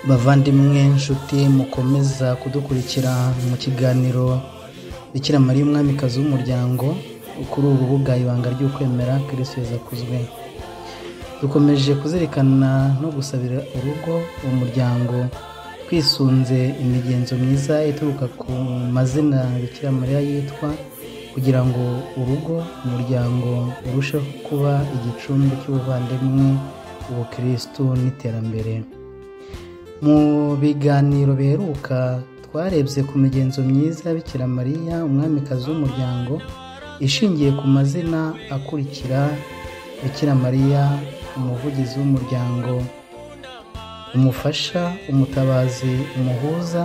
Bavandimwe, nshuti mukomeza kudukurikira mu kiganiro Bikira Mariya Umwamikazi w'Umuryango kuri uru rubuga Ibanga ry'Ukwemera, Kristo Yezu akuzwe. Dukomeje kuzirikana no gusabira urugo, umuryango, twisunze imigenzo myiza ituruka ku mazina Bikira Mariya yitwa, kugira ngo urugo, umuryango urusheho kuba igicumbi cy'ubuvandimwe, ubukristu n'iterambere. Mu biganiro biheruka twarebye ku migenzo myiza ya Bikira Mariya Umwamikazi w'Umuryango ishingiye ku mazina akurikira: Bikira Mariya umuvugizi w'umuryango, umufasha, umutabazi, umuhuza;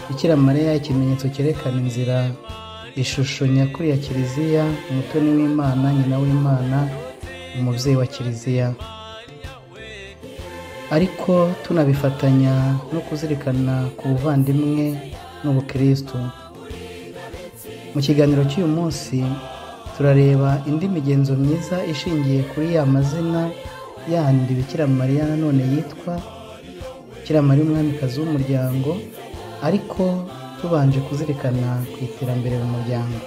Bikira Mariya ikimenyetso cyerekana inzira, ishusho nyakuri ya Kiliziya, umutoni w'Imana, nyina w'Imana, umubyeyi wa Kiliziya. Ariko tunabifatanya no kuzirikana ku buvandimwe n'ubukristu. Mu kiganiro cy'uyu munsi turareba indi migenzo myiza ishingiye kuri ya mazina yandi Bikira Mariya nanone yitwa Bikira Mariya Umwamikazi w'Umuryango, ariko tubanje kuzirikana ku iterambere mu muryango.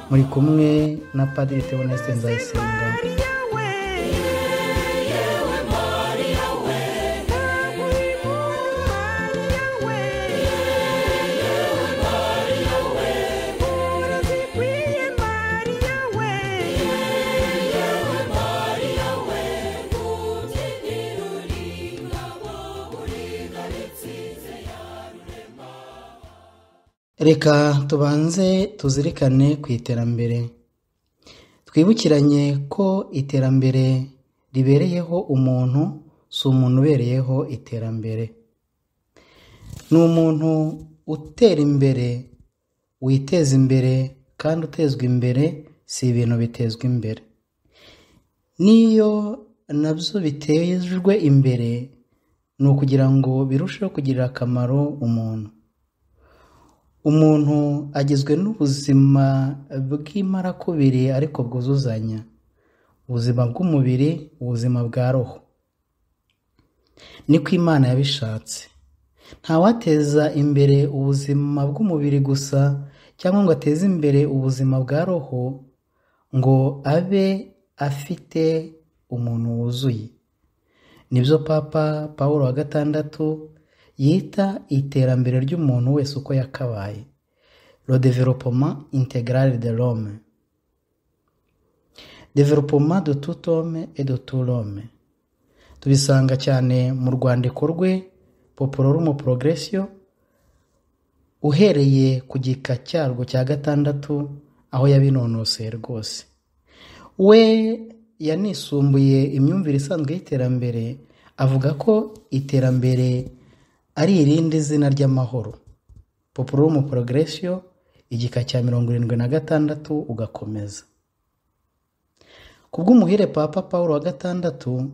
Muri kumwe na Padiri Theoneste Nzayisenga. Reka tubanze tuzirikane ku iterambere. Twibukiranye ko iterambere ribereyeho umuntu, si umuntu ubereyeho iterambere. Ni umuntu utera imbere, witeza imbere kandi utezwa imbere, si ibintu bitezwa imbere. N'iyo nabyo bitejwe imbere, ni ukugira ngo birusheho kugirira akamaro umuntu. Umuntu agizwe n'ubuzima bw'imarakubiri ariko bwuzuzanya: ubuzima bw'umubiri, ubuzima bwa roho. Niko Imana yabishatse. Ntawateza imbere ubuzima bw'umubiri gusa cyangwa ngo ateze imbere ubuzima bwa roho ngo abe afite umuntu wuzuye. Nibyo Papa Paul wa gatandatu yita iterambere ry'umuntu wese uko yakabaye, le développement intégral de l'homme, développement de tout homme et de tout l'homme. Tubisanga cyane mu rwandiko rwe Populorum Progressio, uhereye ku gika cyarwo cya gatandatu, aho yabinonoseye rwose. We yanisumbuye imyumvire isanzwe y'iterambere, avuga ko iterambere ari irindi zina ry'amahoro. Populorum Progressio, igika cya 76 ugakomeza. Kubw'umuhire Papa Paul wa gatandatu,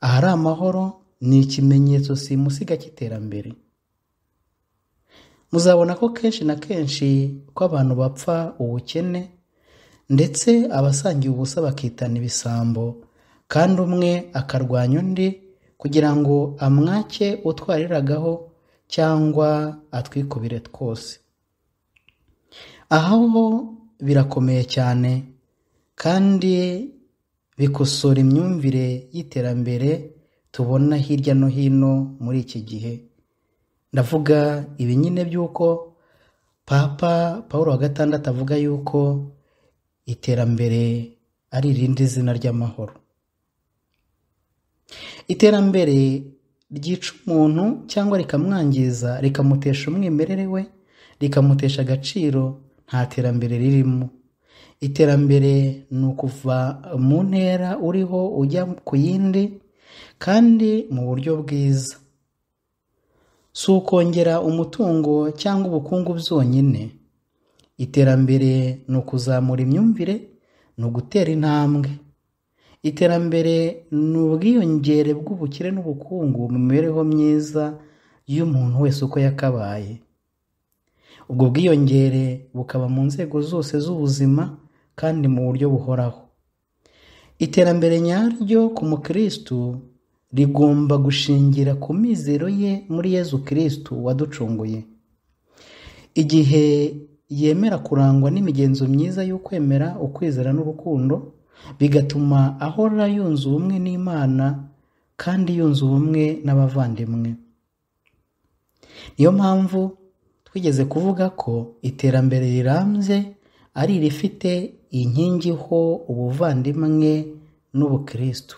ahari amahoro ni ikimenyetso simusiga cy'iterambere. Muzabona ko kenshi na kenshi ko abantu bapfa ubukene, ndetse abasangiye ubusa bakitana ibisambo, kandi umwe akarwanya undi kugira ngo amwake utwariragaho cyangwa atwikubire twose. Aho birakomeye cyane kandi bikosora imyumvire y'iterambere tubona hirya no hino muri iki gihe. Ndavuga ibi nyine by'uko Papa Paul wa gatandatu avuga yuko iterambere ari irindi zina ry'amahoro. Iterambere ryica umuntu cyangwa rikamwangiza, rikamutesha umwimerere we, rikamutesha agaciro, nta terambere ririmo. Iterambere ni ukuva mu ntera uriho ujya ku yindi, kandi mu buryo bwiza. Si ukongera umutungo cyangwa ubukungu byonyine. Iterambere ni ukuzamura imyumvire, ni ugutera intambwe. Iterambere ni ubwiyongere bw'ubukire n'ubukungu mu mibereho myiza y'umuntu wese uko yakabaye. Ubwo bwiyongere bukaba mu nzego zose z'ubuzima kandi mu buryo buhoraho. Iterambere nyaryo ku mukristu rigomba gushingira ku mizero ye muri Yezu Kristu waducunguye. Igihe yemera kurangwa n'imigenzo myiza y'ukwemera, ukwizera n'urukundo, bigatuma ahora yunze ubumwe n'Imana kandi yunze ubumwe n'abavandimwe. Niyo mpamvu twigeze kuvuga ko iterambere rirambye ari irifite inkingi ho ubuvandimwe n'ubukristu.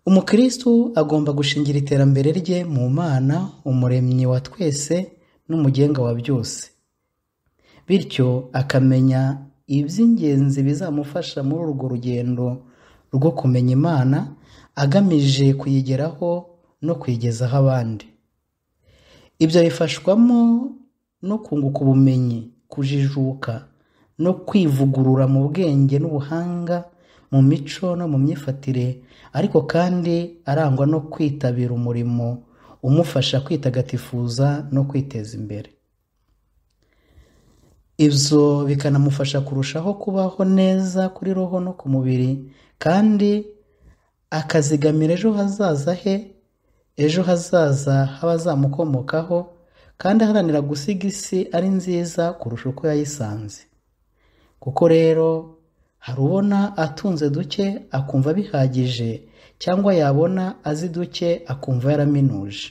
Umukristu agomba gushingira iterambere rye mu Mana, umuremyi wa twese n'umugenga wa byose. Bityo akamenya iby'ingenzi bizamufasha muri urwo rugendo rwo kumenya Imana, agamije kuyigeraho no kuyigezaho abandi. Ibyo bifashwamo no kunguka ubumenyi, kujijuka no kwivugurura mu bwenge n'ubuhanga, mu mico no mu myifatire, ariko kandi arangwa no kwitabira umurimo umufasha kwitagatifuza no kwiteza imbere. Ibyo bikanamufasha kurushaho kubaho neza kuri roho no ku mubiri, kandi akazigamira ejo hazaza he, ejo hazaza h'abazamukomokaho, kandi aharanira gusiga isi ari nziza kurusha uko yayisanze. Kuko rero hari ubona atunze duke akumva bihagije, cyangwa yabona azi duke akumva yaraminuje.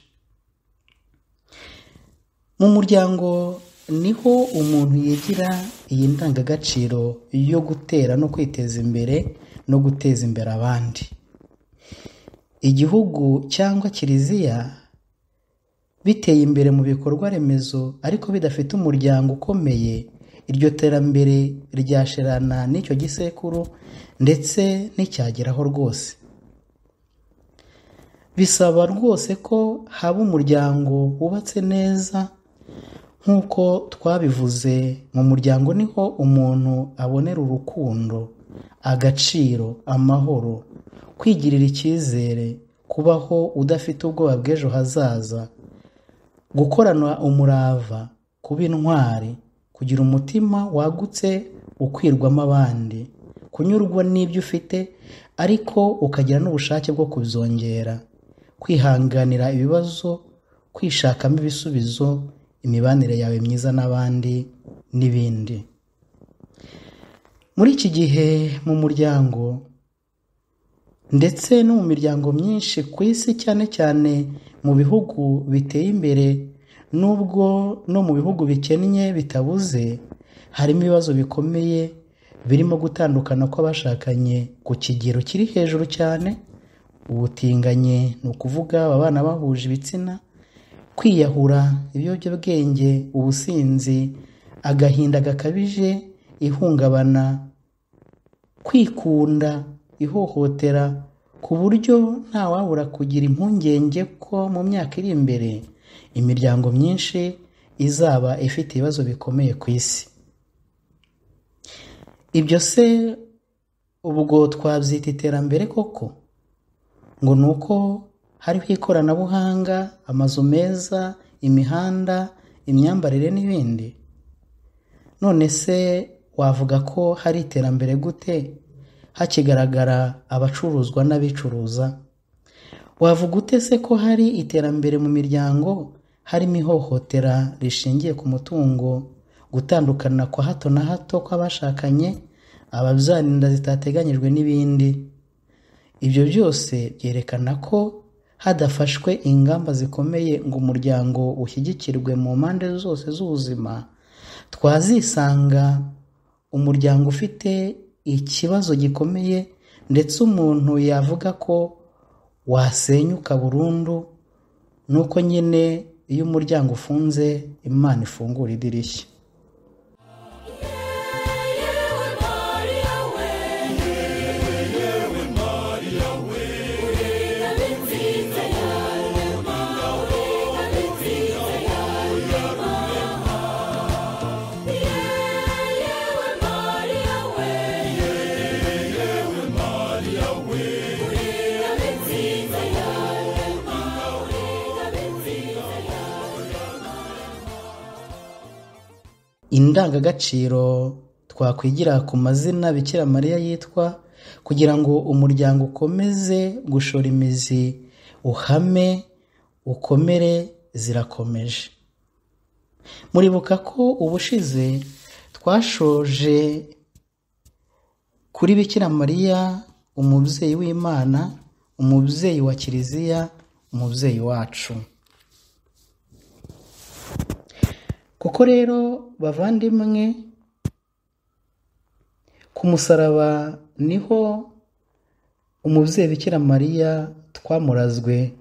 Mu muryango niho umuntu yigira iyi ndangagaciro yo gutera no kwiteza imbere no guteza imbere abandi. Igihugu cyangwa kiliziya biteye imbere mu bikorwa remezo ariko bidafite umuryango ukomeye, iryo terambere ryashirana n'icyo gisekuru ndetse nticyageraho rwose. Bisaba rwose ko haba umuryango wubatse neza. Nk'uko twabivuze, mu muryango niho umuntu abonera urukundo, agaciro, amahoro, kwigirira icyizere, kubaho udafite ubwoba bw'ejo hazaza, gukorana umurava, kuba intwari, kugira umutima wagutse ukwirwamo abandi, kunyurwa n'ibyo ufite ariko ukagira n'ubushake bwo kubyongera, kwihanganira ibibazo, kwishakamo ibisubizo, imibanire yawe myiza n'abandi n'ibindi. Muri iki gihe mu muryango ndetse no mu miryango myinshi ku isi, cyane cyane mu bihugu biteye imbere, nubwo no mu bihugu bikennye bitabuze, harimo ibibazo bikomeye birimo gutandukana kw'abashakanye ku kigero kiri hejuru cyane, ubutinganyi, ni ukuvuga abana bahuje ibitsina, kwiyahura, ibiyobyabwenge, ubusinzi, agahinda gakabije, ihungabana, kwikunda, ihohotera, ku buryo ntawabura kugira impungenge ko mu myaka iri imbere imiryango myinshi izaba ifite ibibazo bikomeye ku isi. Ibyo se ubwo twabyita iterambere koko? Ngo ni uko hariho ikoranabuhanga, amazu meza, imihanda, imyambarire n'ibindi? None se wavuga ko hari iterambere gute hakigaragara abacuruzwa n'abicuruza? Wavuga ute se ko hari iterambere mu miryango harimo ihohotera rishingiye ku mutungo, gutandukana kwa hato na hato kw'abashakanye, ababyara inda zitateganyijwe n'ibindi? Ibyo byose byerekana ko hadafashwe ingamba zikomeye ngo umuryango ushyigikirwe mu mpande zose z'ubuzima, twazisanga umuryango ufite ikibazo gikomeye, ndetse umuntu yavuga ko wasenyuka burundu. Nuko nyine iyo umuryango ufunze, Imana ifungura idirishya. Indangagaciro twakwigira ku mazina Bikira Mariya yitwa kugira ngo umuryango ukomeze gushora imizi, uhame, ukomere, zirakomeje. Muribuka ko ubushize twashoje kuri Bikira Mariya, umubyeyi w'Imana, umubyeyi wa Kiliziya, umubyeyi wacu. Kuko rero bavandimwe, ku musaraba niho umubyeyi Bikira Mariya twamurazwe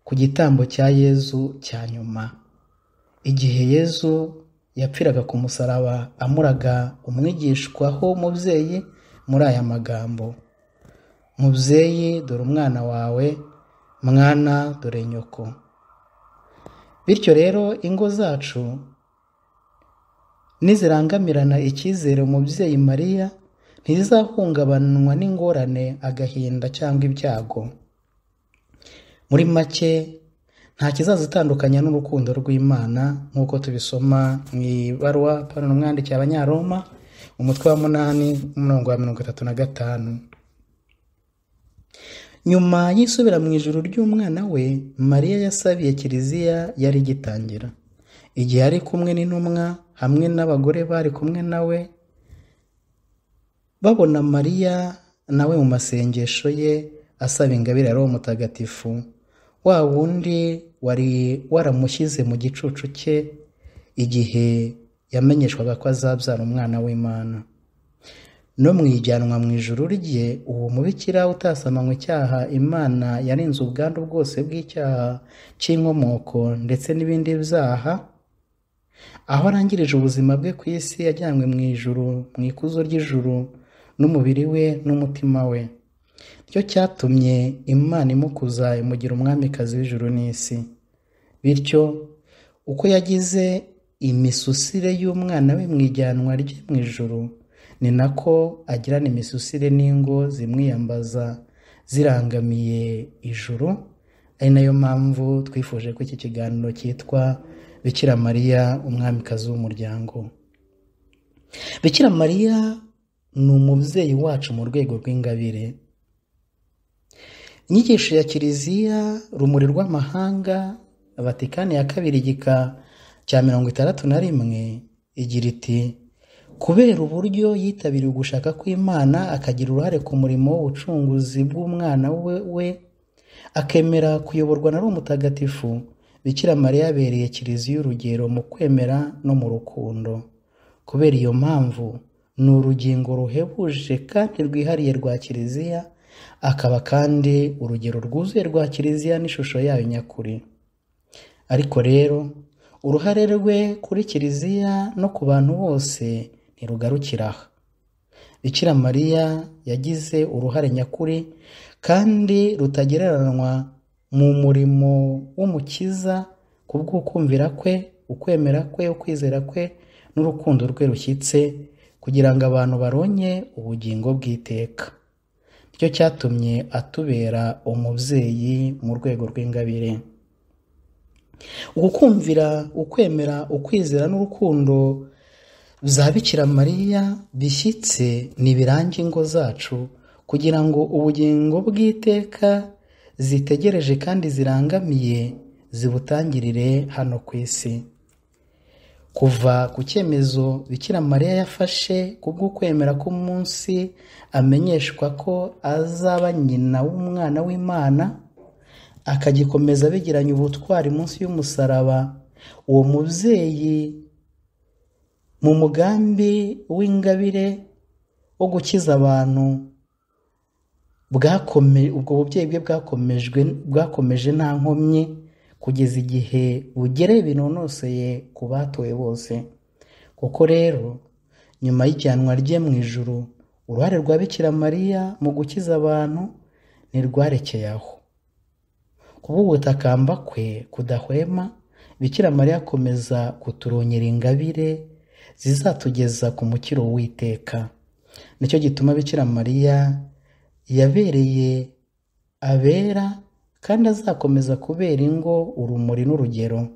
ku gitambo cya Yezu cya nyuma. Igihe Yezu yapfiraga ku musaraba amuraga umwigishwa ho umubyeyi muri aya magambo: mubyeyi dore umwana wawe, mwana dore nyoko. Bityo rero ingo zacu nizirangamirana icyizere umubyeyi Mariya, ntizahungabanwa n'ingorane, agahinda cyangwa ibyago. Muri make nta kizazitandukanya n'urukundo rw'Imana, nk'uko tubisoma mu ibaruwa Pawulo umwandikiye Abanyaroma, umutwe wa 8 umurongo wa 35. Nyuma y'isubira mu ijuru ry'umwana we, Mariya yasabiye Kiliziya yari igitangira. Igihe ari kumwe n'intumwa hamwe n'abagore bari kumwe nawe, babona Mariya nawe mu masengesho ye asaba ingabire ya Roho Mutagatifu, wa wundi wari waramushyize mu gicucu cye igihe yamenyeshwaga ko azabyara umwana w'Imana. No mu ijyanwa mu ijuru rye, uwo mubikira utasamanywe icyaha Imana yarinze ubwandu bwose bw'icyaha cy'inkomoko ndetse n'ibindi byaha, aho arangirije ubuzima bwe ku isi yajyanywe mu ijuru, mu ikuzo ry'ijuru, n'umubiri we n'umutima we. Nicyo cyatumye Imana imukuza imugira umwamikazi w'ijuru n'isi. Bityo uko yagize imisusire y'umwana we mu ijyanwa rye mu ijuru, ni nako agirana imisusire n'ingo zimwiyambaza zirangamiye ijuru. Ari nayo mpamvu twifuje ko iki kiganiro cyitwa Bikira Mariya umwamikazi w'umuryango. Bikira Mariya ni umubyeyi wacu mu rwego rw'ingabire. Inyigisho ya Kiliziya, Rumuri rw'Amahanga, Vatikani ya kabiri, igika cya 61, igira iti: kubera uburyo yitabiriye ugushaka kw'Imana, akagira uruhare ku murimo w'ubucunguzi bw'umwana we, akemera kuyoborwa na Roho Mutagatifu, Bikira Mariya yabereye Kiliziya urugero mu kwemera no mu rukundo. Kubera iyo mpamvu ni urugingo ruhebuje kandi rwihariye rwa Kiliziya, akaba kandi urugero rwuzuye rwa Kiliziya n'ishusho yayo nyakuri. Ariko rero uruhare rwe kuri Kiliziya no ku bantu bose ntirugarukira aha. Bikira Mariya yagize uruhare nyakuri kandi rutagereranywa mu murimo w'Umukiza kubw'ukumvira kwe, ukwemera kwe, ukwizera kwe n'urukundo rwe rushyitse, kugira ngo abantu baronke ubugingo bw'iteka. Nicyo cyatumye atubera umubyeyi mu rwego rw'ingabire. Ugukumvira, ukwemera, ukwizera n'urukundo bya Bikira Mariya bishyitse nibiranga ingo zacu, kugira ngo ubugingo bw'iteka zitegereje kandi zirangamiye zibutangirire hano ku isi. Kuva ku cyemezo Bikira Mariya yafashe kubw'ukwemera k'umunsi amenyeshwa ko azaba nyina w'umwana w'Imana, akagikomeza bigiranye ubutwari munsi y'umusaraba, uwo mubyeyi mu mugambi w'ingabire wo gukiza abantu, ubwo bubyeyi bwe bwakomeje nta nkomyi kugeza igihe bugereye binonoseye ku batowe bose. Kuko rero nyuma y'ijyanwa rye mu ijuru, uruhare rwa Bikira Mariya mu gukiza abantu ntirwarekeye aho. Kubw'ugutakamba kwe kudahwema, Bikira Mariya akomeza kuturongera ingabire zizatugeza ku mukiro w'iteka. Nicyo gituma Bikira Mariya yabereye abera kandi azakomeza kubera ingo urumuri n'urugero.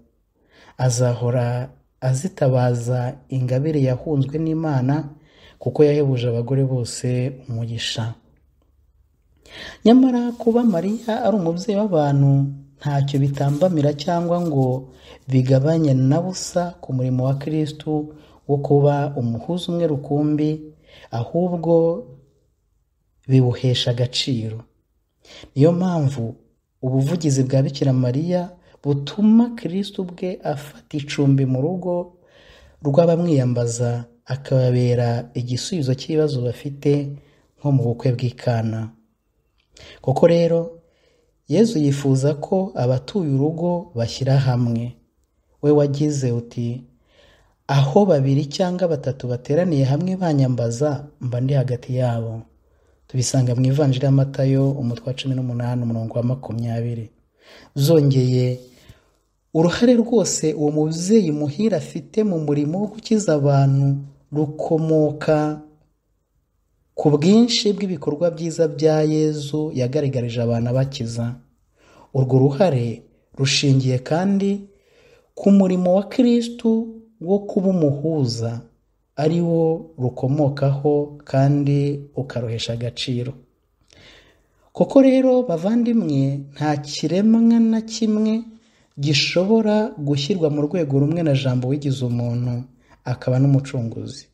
Azahora azitabaza ingabire yahunzwe n'Imana kuko yahebuje abagore bose umugisha. Nyamara kuba Mariya ari umubyeyi w'abantu ntacyo bitambamira cyangwa ngo bigabanye na busa ku murimo wa Kristu wo kuba umuhuza umwe rukumbi, ahubwo biwuhesha agaciro. Niyo mpamvu ubuvugizi bwa Bikira Mariya butuma Kristu ubwe afata icumbi mu rugo rw'abamwiyambaza, akababera igisubizo cy'ibibazo bafite nko mu bukwe bw'Ikana. Koko rero Yezu yifuza ko abatuye urugo bashyira hamwe. We wagize uti: aho babiri cyangwa batatu bateraniye hamwe banyambaza, mba ndi hagati yabo. Tubisanga mu Ivanjiri ya Matayo umutwe wa 18 umurongo wa 20. Zongeye, uruhare rwose uwo mubyeyi muhira afite mu murimo wo gukiza abantu rukomoka ku bwinshi bw'ibikorwa byiza bya Yezu yagaragarije abantu abakiza. Urwo ruhare rushingiye kandi ku murimo wa Kristu wo kuba umuhuza, ari wo rukomokaho kandi ukaruhesha agaciro. Koko rero bavandimwe, nta kiremwa na kimwe gishobora gushyirwa mu rwego rumwe na Jambo wigize umuntu akaba n'umucunguzi.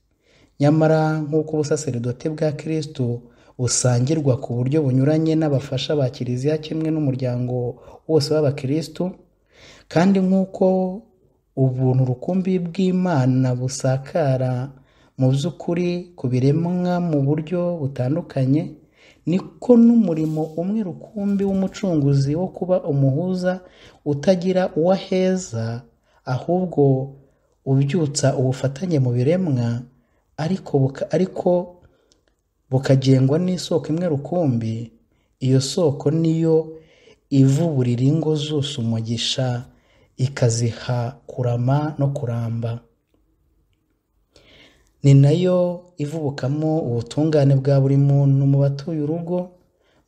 Nyamara nk'uko ubusaseridoti bwa Kristu busangirwa ku buryo bunyuranye n'abafasha ba Kiliziya kimwe n'umuryango wose w'abakristu, kandi nk'uko ubuntu rukumbi bw'Imana busakara mu by'ukuri ku biremwa mu buryo butandukanye, niko n'umurimo umwe rukumbi w'umucunguzi wo kuba umuhuza utagira uwo aheza, ahubwo ubyutsa ubufatanye mu biremwa, ariko bukagengwa n'isoko imwe rukumbi. Iyo soko niyo ivuburira ingo zose umugisha, ikaziha kurama no kuramba. Ni nayo ivubukamo ubutungane bwa buri muntu mu batuye urugo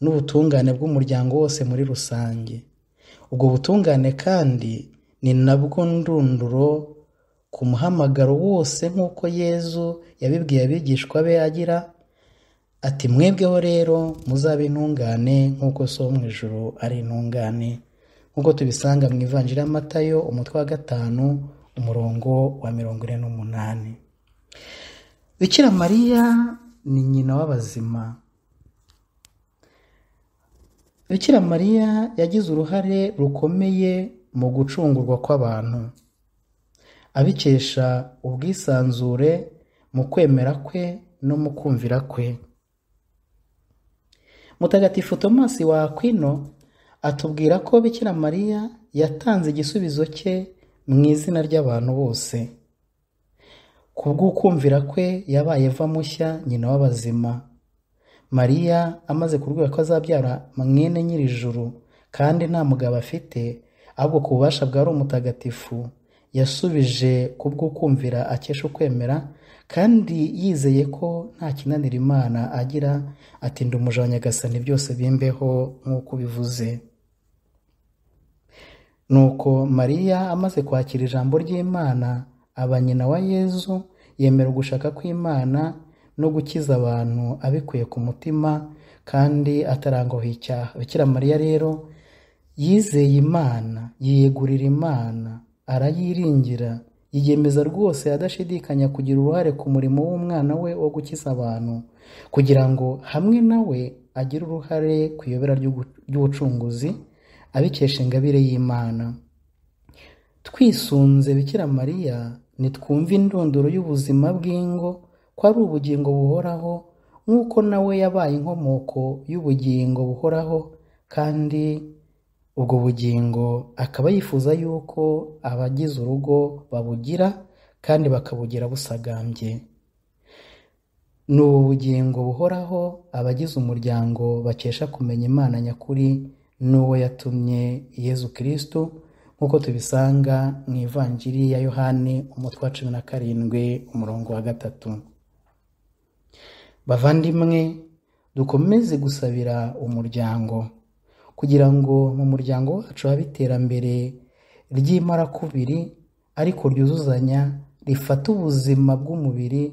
n'ubutungane bw'umuryango wose muri rusange. Ubwo butungane kandi ni nabwo ndunduro ku muhamagaro wose, nk'uko Yezu yabibwiye abigishwa be agira ati: mwebweho rero muzabe intungane nk'uko So wo mu ijuru ari intungane, nk'uko tubisanga mu Ivanjiri ya Matayo umutwe wa 5 umurongo wa 48. Bikira Mariya ni nyina w'abazima. Bikira Mariya yagize uruhare rukomeye mu gucungurwa kw'abantu, abikesha ubwisanzure mu kwemera kwe no mu kumvira kwe. Mutagatifu Tomasi wa Aquino atubwira ko Bikira Mariya yatanze igisubizo cye mu izina ry'abantu bose. Kubw'ukumvira kwe yabaye Eva mushya, nyina w'abazima. Mariya amaze kubwira ko azabyara mwene Nyir'ijuru kandi nta mugabo afite, ahubwo ku bubasha bwa Roho Mutagatifu, yasubije kubw'ukumvira akesha ukwemera, kandi yizeye ko nta kinanira Imana, agira ati: ndi umuja wa Nyagasani, byose bimbeho nk'uko ubivuze. Nuko Mariya amaze kwakira ijambo ry'Imana, aba nyina wa Yezu, yemera ugushaka kw'Imana no gukiza abantu abikuye ku mutima kandi atarangwaho icyaha. Bikira Mariya rero yizeye Imana, yiyegurira Imana, arayiringira, yiyemeza rwose adashidikanya kugira uruhare ku murimo w'umwana we wo gukiza abantu, kugira ngo hamwe nawe agire uruhare ku iyobera ry'ubucunguzi abikesha ingabire y'Imana. Twisunze Bikira Mariya, nitwumve indunduro y'ubuzima bw'ingo ko ari ubugingo buhoraho, nk'uko nawe yabaye inkomoko y'ubugingo buhoraho, kandi ubwo bugingo akaba yifuza yuko abagize urugo babugira kandi bakabugira busagambye. Ni ubu bugingo buhoraho abagize umuryango bakesha kumenya Imana nyakuri n'uwo yatumye Yezu Kristu, nk'uko tubisanga mu Ivanjiri ya Yohani umutwe wa 17 umurongo wa 3. Bavandimwe, dukomeze gusabira umuryango kugira ngo mu muryango wacu habe iterambere ry'imarakubiri ariko ryuzuzanya, rifata ubuzima bw'umubiri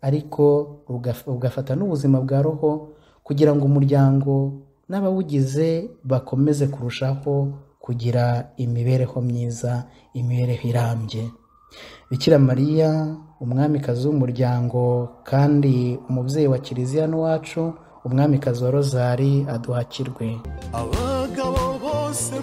ariko ugafata n'ubuzima bwa roho, kugira ngo umuryango n'abawugize bakomeze kurushaho kugira imibereho myiza, imibereho irambye. Bikira Mariya, umwamikazi w'umuryango kandi umubyeyi wa Kiliziya n'uwacu, umwamikazi wa Rozari, aduhakirwe. Abagabo bose.